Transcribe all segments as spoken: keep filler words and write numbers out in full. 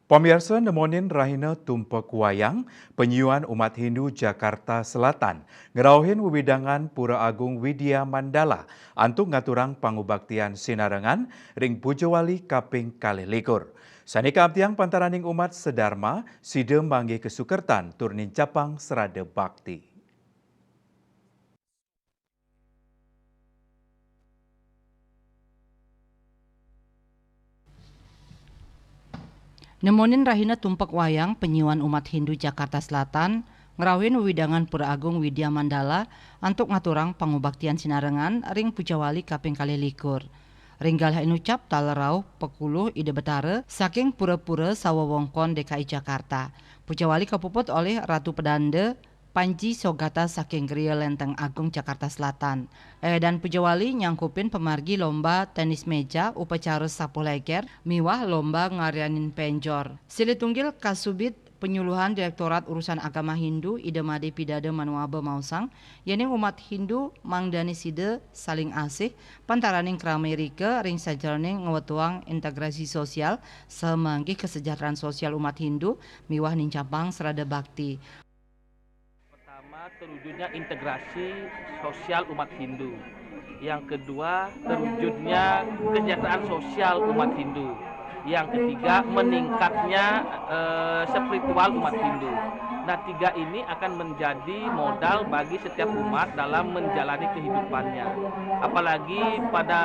Pamiarsa, nemonin rahina tumpek wayang, penyiuan umat Hindu Jakarta Selatan ngrauhin wewidangan Pura Agung Widya Mandala antuk ngaturang pangubaktian sinarengan ring Pujawali kaping kalih likur. Sane kaamtiang pantaraning umat sedharma, sida manggih kasukertan tur nincapang srada bakti. Nemonin rahina tumpek wayang, penyiuan umat Hindu Jakarta Selatan ngrauhin wewidangan Pura Agung Widya Mandala antuk ngaturang pangubaktian sinarengan ring Pujawali kaping kalih likur. Ring galah inucap taler rauh pekuluh Ida Betara saking pura-pura sawewengkon D K I Jakarta. Pujawali kapuput olih Ratu Pedanda Panji Sogata saking Griya Lenteng Agung, Jakarta Selatan. Edan Pujawali nyangkupin pamargi lomba tenis meja, upacara sapuh leger, miwah lomba ngaryanin penjor. Silih tunggil kasubit penyuluhan Direktorat Urusan Agama Hindu, Ida Made Pidada Manuaba maosang, yening umat Hindu mangdani sida saling asih, pantaraning krama irika ring sajeroning ngwetuang integrasi sosial, saha manggih kesejahteraan sosial umat Hindu, miwah nincapang srada bakti. Pertama, terwujudnya integrasi sosial umat Hindu. Yang kedua, terwujudnya kesejahteraan sosial umat Hindu. Yang ketiga, meningkatnya, eh, spiritual umat Hindu. Nah, tiga ini akan menjadi modal bagi setiap umat dalam menjalani kehidupannya. Apalagi pada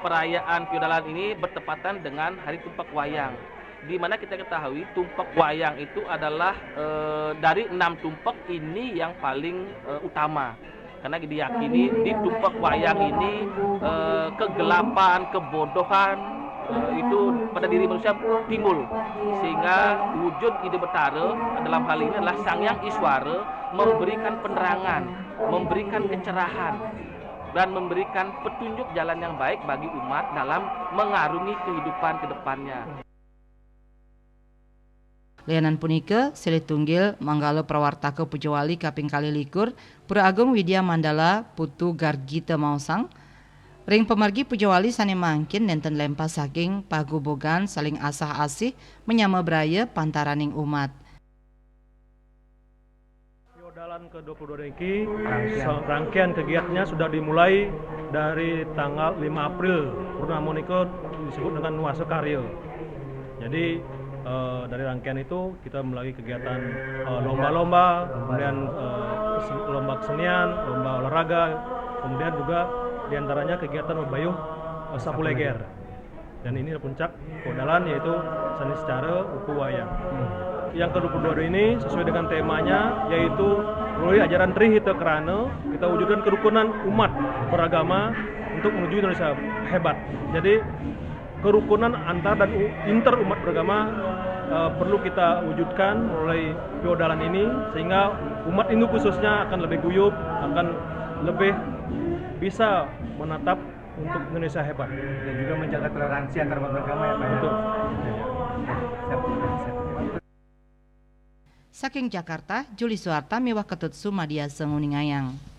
perayaan Piodalan ini bertepatan dengan Hari Tumpek Wayang, di mana kita ketahui tumpek wayang itu adalah, eh, dari enam tumpek ini yang paling, eh, utama. Karena diyakini di tumpek wayang ini, eh, kegelapan, kebodohan, eh, itu pada diri manusia timbul. Sehingga wujud Ida Betara dalam hal ini adalah Sang Hyang Iswara memberikan penerangan, memberikan kecerahan, dan memberikan petunjuk jalan yang baik bagi umat dalam mengarungi kehidupan ke depannya. Lianan punika, silih tunggil manggala prawartaka Pujawali kaping kalih likur, Pura Agung Widya Mandala Putu Gargita maosang, ring pamargi Pujawali sane mangkin nenten lempas saking pagubugan saling asah-asih menyama braya pantaraning umat. Piodalan kedua puluh dua niki, rangkaian kegiatannya sudah dimulai dari tanggal lima April. Purna menika disebut dengan Nuasa Karya. Jadi, eh, dari rangkaian itu kita mulai kegiatan, eh, lomba-lomba, kemudian, eh, kes-, lomba kesenian, lomba olahraga, kemudian juga diantaranya kegiatan mabayuh, eh, sapu leger. Dan ini puncak piodalan, yaitu sane secara uku wayang. Yang kedua puluh dua ini sesuai dengan temanya, yaitu melalui ajaran Tri Hita Karana, kita wujudkan kerukunan umat beragama untuk menuju Indonesia hebat. Jadi, kerukunan antar dan u-, inter umat beragama, eh, perlu kita wujudkan melalui piodalan ini, sehingga umat Hindu khususnya akan lebih guyup, akan lebih bisa menatap untuk Indonesia hebat. Dan juga menjaga toleransi antar umat beragama, ya, Pak, ya? Betul. Ya, ya. Siap, siap, siap. Saking Jakarta, Juli Suarta miwah Ketut Sumadiasa nguningayang.